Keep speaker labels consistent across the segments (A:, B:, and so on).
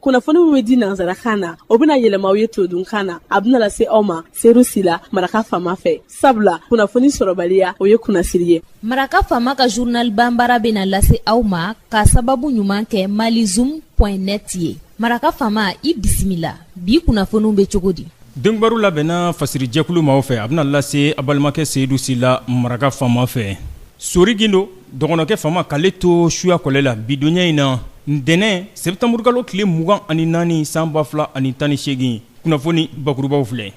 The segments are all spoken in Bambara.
A: Kunnafoni min bɛ di nansarakan na, o bɛna yɛlɛma aw ye todunkan na. A bɛna lase aw ma Seru Sila, Maraka Fama fɛ, sabula kunnafoni sɔrɔbaliya, o ye kunnasiri ye.
B: Maraka Fama ka journal banbara bɛna lase aw ma ka sababu ɲuman kɛ malizoom point net ye. Maraka Fama, i bisimila. Bi kunnafoniw bɛ cogo di?
C: Denkibaru labɛnna fasirijɛkulu maaw fɛ, a bɛna lase a balimakɛ Seyidu Sila, Maraka Fama fɛ. Sori Gindo dɔgɔnɔkɛ Fama k'ale to suya kɔlɛ la bidonya in na, ntɛnɛn sɛtanburukalo tile 24 san 2018. Kunnafoni bakurubaw filɛ.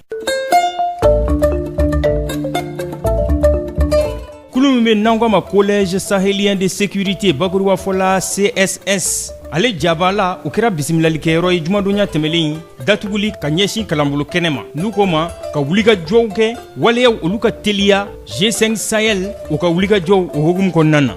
C: Kulu min bɛ n'an k'a ma Collège sahélien de sécurité, bakurubafɔ la CSS, ale jabala o kɛra bisimilalikɛyɔrɔ ye jumadonya tɛmɛlen datuguli ka ɲɛsin kalanbolo kɛnɛ ma, n'u ko ma ka wulikajɔw kɛ waleyaw olu ka teliya G5 Sahel u ka wulikajɔw o hukumu kɔnɔna na.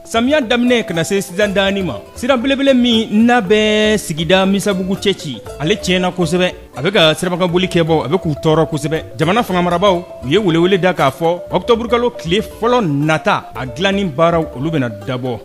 C: Samiya daminɛ ka na se sisan daani ma, sira belebele min n'a bɛ sigida Misabugu cɛ ci, ale tiɲɛna kosɛbɛ. A bɛ ka sirabakanboli kɛbaw, a bɛ k'u tɔɔrɔ kosɛbɛ. Jamana fanga marabaaw u ye welewele da k'a fɔ ɔkutɔburukalo tile fɔlɔ nata, a dilanni baaraw olu bɛna dabɔ.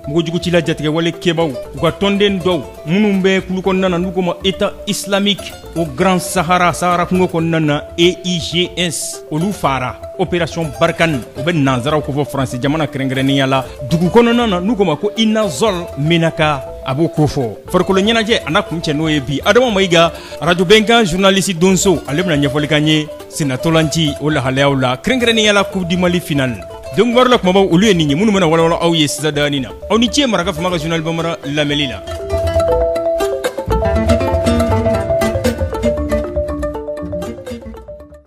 C: Mugujugucila jatigɛwale kɛbaw u ka tɔnden dɔw minnu bɛ kulu kɔnɔna na, n'u ko ma État islamique au Grand Sahara, Sahara kungo kɔnɔna na, EIGS, olu faara opération Barkhane, o bɛ nansaraw kofɔ Faransi jamana kɛrɛnkɛrɛnnenya la, dugu kɔnɔna na n'u ko ma ko Inazɔl Menaka, a b'o kofɔ. Farikolo ɲɛnajɛ a n'a kuncɛ n'o ye bi, Adama Mayiga, Radio Bɛnkan journaliste donso, ale bɛna ɲɛfɔli k'an ye sennatolanci o lahalayaw la, kɛrɛnkɛrɛnnenya la Coupe du Mali finale. Donkibaru la kumabaw olu ye nin ye minnu bɛna walawala aw ye sisan daani na. Aw ni ce Maraka Fama ka journal bambara lamɛnli la.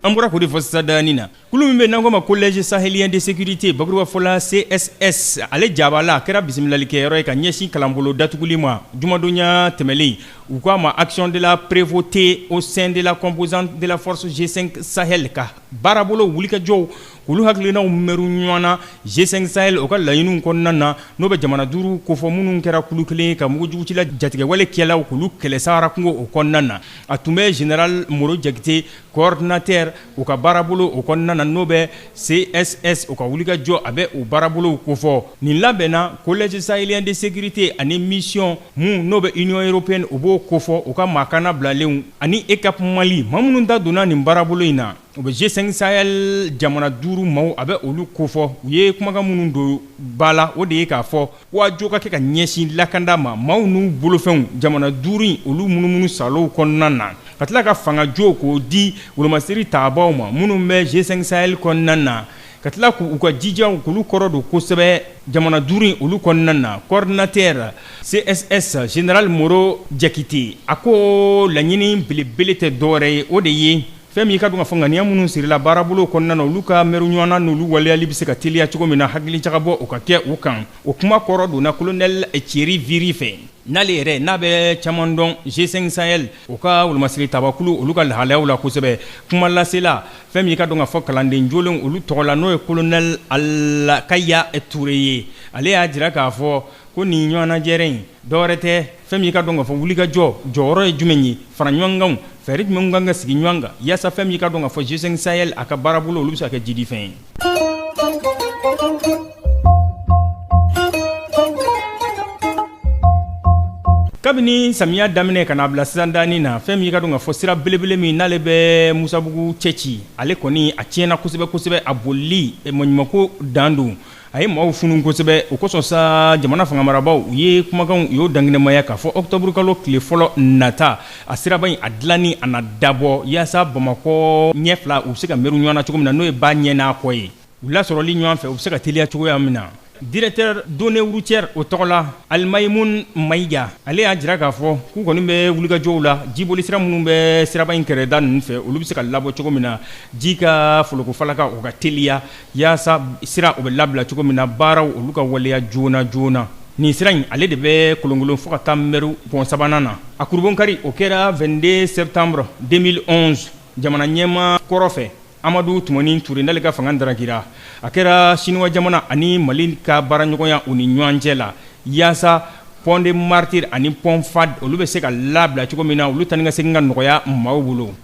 C: An bɔra k'o de fɔ sisan daani na. Kulu min bɛ n'an ko ma Collège sahélien de sécurité, bakurubafɔ la CSS, ale jabala a kɛra bisimilalikɛyɔrɔ ye ka ɲɛsin kalanbolo datuguli ma jumadonya tɛmɛlen. U k'a ma action de la prévôté au sein de la composante de la force G5 Sahel, ka baarabolo wulikajɔw k'olu hakilinaw mɛru ɲɔgɔn na G5 Sahel o ka laɲiniw kɔnɔna na, n'o bɛ jamana duuru kofɔ minnu kɛra kulu kelen ye ka mugujugucila jatigɛwale kɛlaw k'olu kɛlɛ Sahara kungo o kɔnɔna na. A tun bɛ général Moro Jakite, coordinateur u ka baarabolo o kɔnɔna na, n'o bɛ CSS u ka wulikajɔ, a bɛ o baarabolow kofɔ. Nin labɛnna Collège sahélien de sécurité ani mission mun n'o bɛ Union européenne, u b'o kofɔ u ka maakana bilalenw ani EUCAP Mali, maa minnu da donna nin baarabolo in na, u bɛ G5 Sahel jamana duuru maaw, a bɛ olu kofɔ. U ye kumakan minnu don ba la, o de ye k'a fɔ wajo ka kɛ ka ɲɛsin lakanda ma maaw n'u bolofɛnw jamana duuru in olu munumunu salow kɔnɔna na, ka tila ka fangajo k'o di wolomasiri tabaw ma minnu bɛ G5 Sahel kɔnɔna na, ka tila k'u ka jijaw k'olu kɔrɔ don kosɛbɛ jamana duuru in olu kɔnɔna na. Coordinateur CSS général Moro Jakite, a ko laɲini belebele tɛ dɔwɛrɛ ye, o de ye fɛn min ka dɔn ka fɔ ŋaniya minnu sirila baarabolo kɔnɔna na, olu ka mɛru ɲɔgɔn na n'olu waleyali bɛ se ka teliya cogo min na, hakilijagabɔ o ka kɛ u kan. O kuma kɔrɔ donna colonel Thierry Viry fɛ, n'ale yɛrɛ n'a bɛ caman dɔn G5 Sahel o ka wolomasiri tabakulu olu ka lahalayaw la kosɛbɛ. Kuma lasela fɛn min ka dɔn ka fɔ kalanden jolenw olu tɔgɔ la, n'o ye colonel Alakaya Ture ye, ale y'a jira k'a fɔ ko nin ɲɔgɔnnajɛrɛ in dɔwɛrɛ tɛ fɛn min ka dɔn ka fɔ wulikajɔ jɔyɔrɔ ye jumɛn ye, fara ɲɔgɔnkanw fɛɛrɛ jumɛn kan ka sigi ɲɔgɔn kan yaasa fɛn min ka dɔn ka fɔ G5 Sahel a ka baarabolo olu bɛ se ka kɛ jidifɛn ye. Kabini samiya daminɛ ka n'a bila sisan danni na, fɛn min ka dɔn ka fɔ sira belebele min n'ale bɛ Musabugu cɛ ci, ale kɔni a tiɲɛna kosɛbɛ kosɛbɛ, a bolili maɲumanko dan don, a ye maaw funu kosɛbɛ. O kosɔn sa, jamana fanga marabaaw u ye kumakan u y'o dankɛnɛmaya k'a fɔ ɔkutɔburukalo tile fɔlɔ nata, a siraba in a dilanni a na dabɔ yaasa Bamakɔ ɲɛ fila u bɛ se ka meru ɲɔgɔn na cogo min na, n'o ye ba ɲɛ n'a kɔ ye, u lasɔrɔli ɲɔgɔn fɛ u bɛ se ka teliya cogoya min na. Directeur données routières o tɔgɔ la, Alimayimun Mayiga, ale y'a jira k'a fɔ k'u kɔni bɛ wulikajɔw la, jiboli sira minnu bɛ siraba in kɛrɛda ninnu fɛ, olu bɛ se ka labɔ cogo min na, ji ka foloko falaka o ka teliya yaasa sira o bɛ labila cogo min na, baaraw olu ka waleya joona joona. Nin sira in ale de bɛ kolonkolon fo ka taa mɛru pɔn sabanan na. A kurubonkari o kɛra 22 septembre 2011 jamana ɲɛmaa kɔrɔ fɛ, Amadu Tumani Ture, n'ale ka fanga darakira. A kɛra Siniwa jamana ani Mali ka baaraɲɔgɔnya u ni ɲɔgɔn cɛ la yaasa pont des Martyrs ani pont Fahd olu bɛ se ka labila cogo min na, olu taa ni ka segin ka nɔgɔya maaw bolo.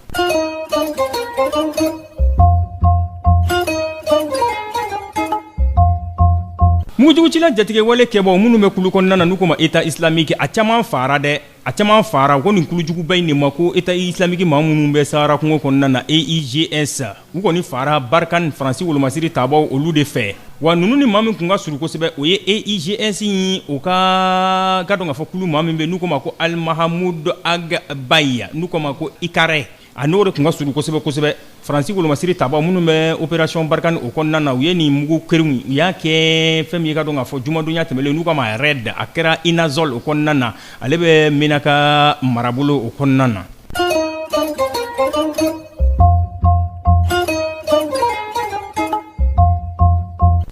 C: Mugujugucila jatigɛwale kɛbaw minnu bɛ kulu kɔnɔna na n'u ko ma État islamique, a caman faara dɛ, a caman faara. Ko nin kulujuguba in de ma ko État islamique, maa minnu bɛ Sahara kungo kɔnɔna na, EIGS, u kɔni faara Barkhane, Faransi wolomasiri tabaw, olu de fɛ. Wa ninnu ni maa min tun ka surun kosɛbɛ, o ye EIGS in, o ka dɔn k'a fɔ kulu maa min bɛ n'u ko ma ko Almahamoud Ag Baye, n'u ko ma ko Ikare, a n'o de tun ka surun kosɛbɛ kosɛbɛ. Faransi wolomasiri tabaw minnu bɛ opération Barkhane o kɔnɔna na, u ye nin mugu kerenw, u y'a kɛ fɛn min ye ka dɔn k'a fɔ jumadonya tɛmɛnen, n'u k'a ma raid, a kɛra Inazol o kɔnɔna na, ale bɛ Menaka marabolo o kɔnɔna na.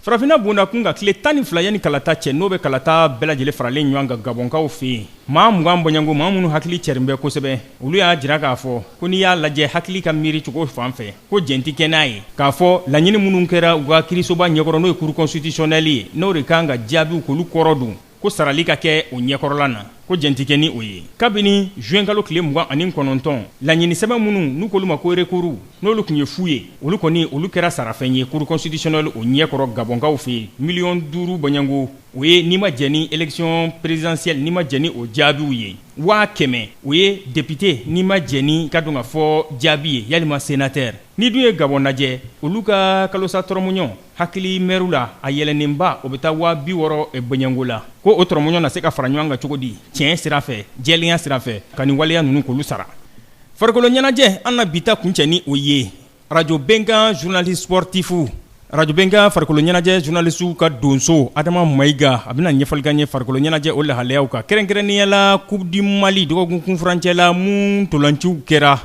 C: Farafinna bonda kun ka tile 12 yanni kalata cɛ, n'o bɛ kalata bɛɛ lajɛlen faralen ɲɔgɔn kan Gabɔnkaw fɛ yen, maa 20 bɔɲɔgɔnko, maa minnu hakili cɛrin bɛ kosɛbɛ, olu y'a jira k'a fɔ ko n'i y'a lajɛ hakili ka miiri cogo fan fɛ, ko jɛn tɛ kɛ n'a ye k'a fɔ laɲini minnu kɛra u ka kiirisoba ɲɛkɔrɔ, n'o ye cour constitutionnelle ye, n'o de kan ka jaabiw k'olu kɔrɔ don, ko sarali ka kɛ o ɲɛkɔrɔla na, ko jɛn tɛ kɛ ni o ye. Kabini juin kalo tile 29, laɲini sɛbɛn minnu n'u k'olu ma ko recours, n'olu tun ye fu ye, olu kɔni olu kɛra sarafɛn ye cour constitutionnelle o ɲɛkɔrɔ Gabɔnkaw fɛ yen. 5 miliyɔn bɔɲɔgɔnko, o ye n'i ma jɛn ni élection présidentielle, n'i ma jɛn ni o jaabiw ye, 100 000, o ye député, n'i ma jɛn ni ka dɔn ka fɔ jaabi ye, yalima sénateur. Ni dun ye Gabɔn lajɛ, olu ka kalosa tɔrɔmɔɲɔ hakili mɛriw la, a yɛlɛnnenba, o bɛ taa 60 000 bɔɲɔgɔnko la. Ko o tɔrɔmɔɲɔ na se ka fara ɲɔgɔn kan cogo di, tiɲɛ sira fɛ, jɛlenya sira fɛ, ka nin waleya ninnu k'olu sara? Farikolo ɲɛnajɛ, an na bi ta kuncɛ ni o ye. Radio Bɛnkan journaliste sportif, Radio Bɛnkan farikolo ɲɛnajɛ journaliste ka donso Adama Mayiga, a bɛna ɲɛfɔli k'an ye farikolo ɲɛnajɛ o lahalayaw kan, kɛrɛnkɛrɛnnenya la Coupe du Mali dɔgɔkun kunfurancɛ la mun ntolanciw kɛra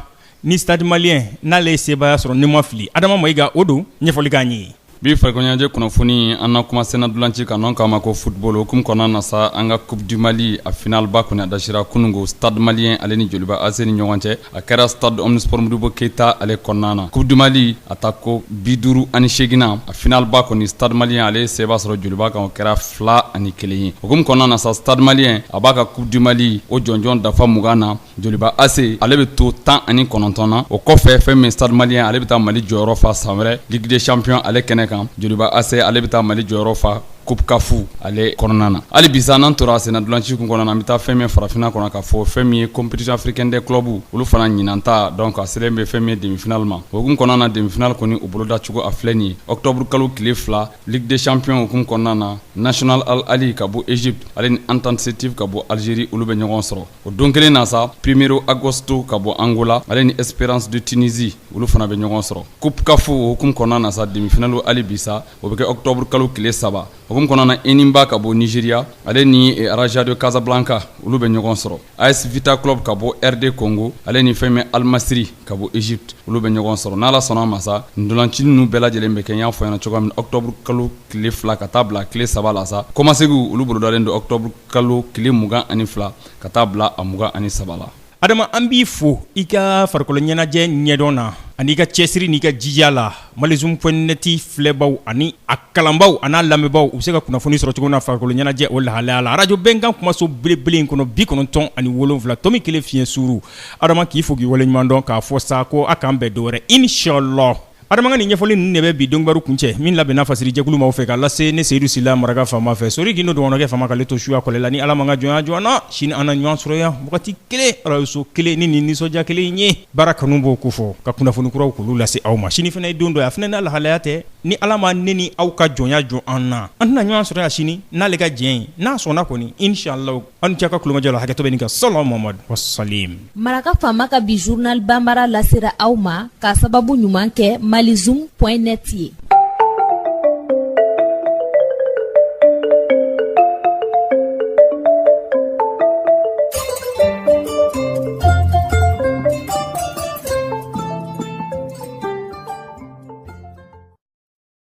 C: ni Stade Malien n'ale ye sebaaya sɔrɔ. Ni ma fili, Adama Mayiga, o don ɲɛfɔli k'an ye.
D: Bi farikolo ɲɛnajɛ kunnafoni, an na kuma senna ntolanci kan, n'an k'a ma ko football. O hukumu kɔnɔna na sa, an ka Coupe du Mali, a final ba kɔni a dasira kunungo, Stade Malien ale ni Joliba AC ni ɲɔgɔn cɛ. A kɛra Stade Omnisport Modibo Keyita ale kɔnɔna na. Coupe du Mali a ta ko 58nan, a final ba kɔni, Stade Malien ale ye seba sɔrɔ Joliba kan, o kɛra 2-1 ye. O hukumu kɔnɔna na sa, Stade Malien a b'a ka Coupe du Mali o jɔnjɔn dafa 20 na, Joliba AC ale bɛ to 19 na. O kɔfɛ, fɛn min Stade Malien ale bɛ taa Mali jɔyɔrɔ fa san wɛrɛ Ligue des Champions ale kɛnɛ kan, Joliba AC ale bɛ taa Mali jɔyɔrɔ fa Coupe CAF ale kɔnɔna na. Hali bi sa, n'an tora senna ntolanci kun kɔnɔna na, an bɛ taa fɛn min farafinna kɔnɔ k'a fɔ fɛn min ye compétition africaine des clubs, olu fana ɲinan ta, donc a selen bɛ fɛn min ye demi finale ma. O hukumu kɔnɔna na, demi finale kɔni o boloda cogo a filɛ nin ye: octobre kalo tile 2, Ligue des Champions hukumu kɔnɔna na, National Al Ahly ka bɔ Égypte ale ni Entente Sétif ka bɔ Algérie, olu bɛ ɲɔgɔn sɔrɔ. O don kelen na sa, Primero Agosto ka bɔ Angola ale ni Espérance de Tunisie, olu fana bɛ ɲɔgɔn sɔrɔ. Coupe CAF o hukumu kɔnɔna na sa, demi finale hali bi sa, o bɛ kɛ octobre kalo tile 3. O hukumu kɔnɔna na, Enyimba ka bɔ Nigeria ale ni Raja de Casablanca, olu bɛ ɲɔgɔn sɔrɔ. AS Vita Club ka bɔ RD Congo ale ni fɛn min Al Masry ka bɔ Égypte, olu bɛ ɲɔgɔn sɔrɔ. N'Ala sɔnna a ma sa, ntolanci ninnu bɛɛ lajɛlen bɛ kɛ, n y'a fɔ ɲɛna cogoya min na, octobre kalo tile 2 ka taa bila tile 3 la sa. Kɔmasegiw olu bolodalen don octobre kalo tile 22 ka taa bila a 23 la.
C: Adama, an b'i fo i ka farikolo ɲɛnajɛ ɲɛdɔn na ani i ka cɛsiri n'i ka jija la. Malizoom.net filɛbaw ani a kalanbaw a n'a lamɛnbaw, u bɛ se ka kunnafoni sɔrɔ cogo na farikolo ɲɛnajɛ o lahalaya la, arajo Bɛnkan kumaso belebele in kɔnɔ, 97.1 fiɲɛ suuru. Adama, k'i fo k'i waleɲuman dɔn, k'a fɔ sa ko a k'an bɛn dɔ wɛrɛ, inchallah. Adama ka nin ɲɛfɔli ninnu de bɛ bi donkibaru kuncɛ, min labɛnna fasirijɛkulu maaw fɛ ka lase ne Seyidu Sila Maraka faama fɛ, Sori Gindo dɔgɔnɔkɛ faama, k'ale to suya kɔlɛ la. Ni Ala ma ka jɔnya jɔ an na, sini an na ɲɔgɔn sɔrɔ yan wagati kelen, arajoso kelen, ni nin nisɔndiya kelen in ye. Baara kanu b'o ko fɔ ka kunnafoni kuraw k'olu lase aw ma. Sini fana ye don dɔ ye, a fana n'a lahalaya tɛ. Ni Ala ma ne ni aw ka jɔnya jɔ an na, an tɛna ɲɔgɔn sɔrɔ yan sini n'ale ka jɛn ye, n'a sɔnna kɔni, inchallah. Aw ni ce aw ka kulomajɔ la. Hakɛto bɛ nin kan. Sɔlɔ Mamadu wasalim.
B: Maraka faama ka bi journal banbara lasera aw ma k'a sababu ɲuman kɛ malizoom.net ye.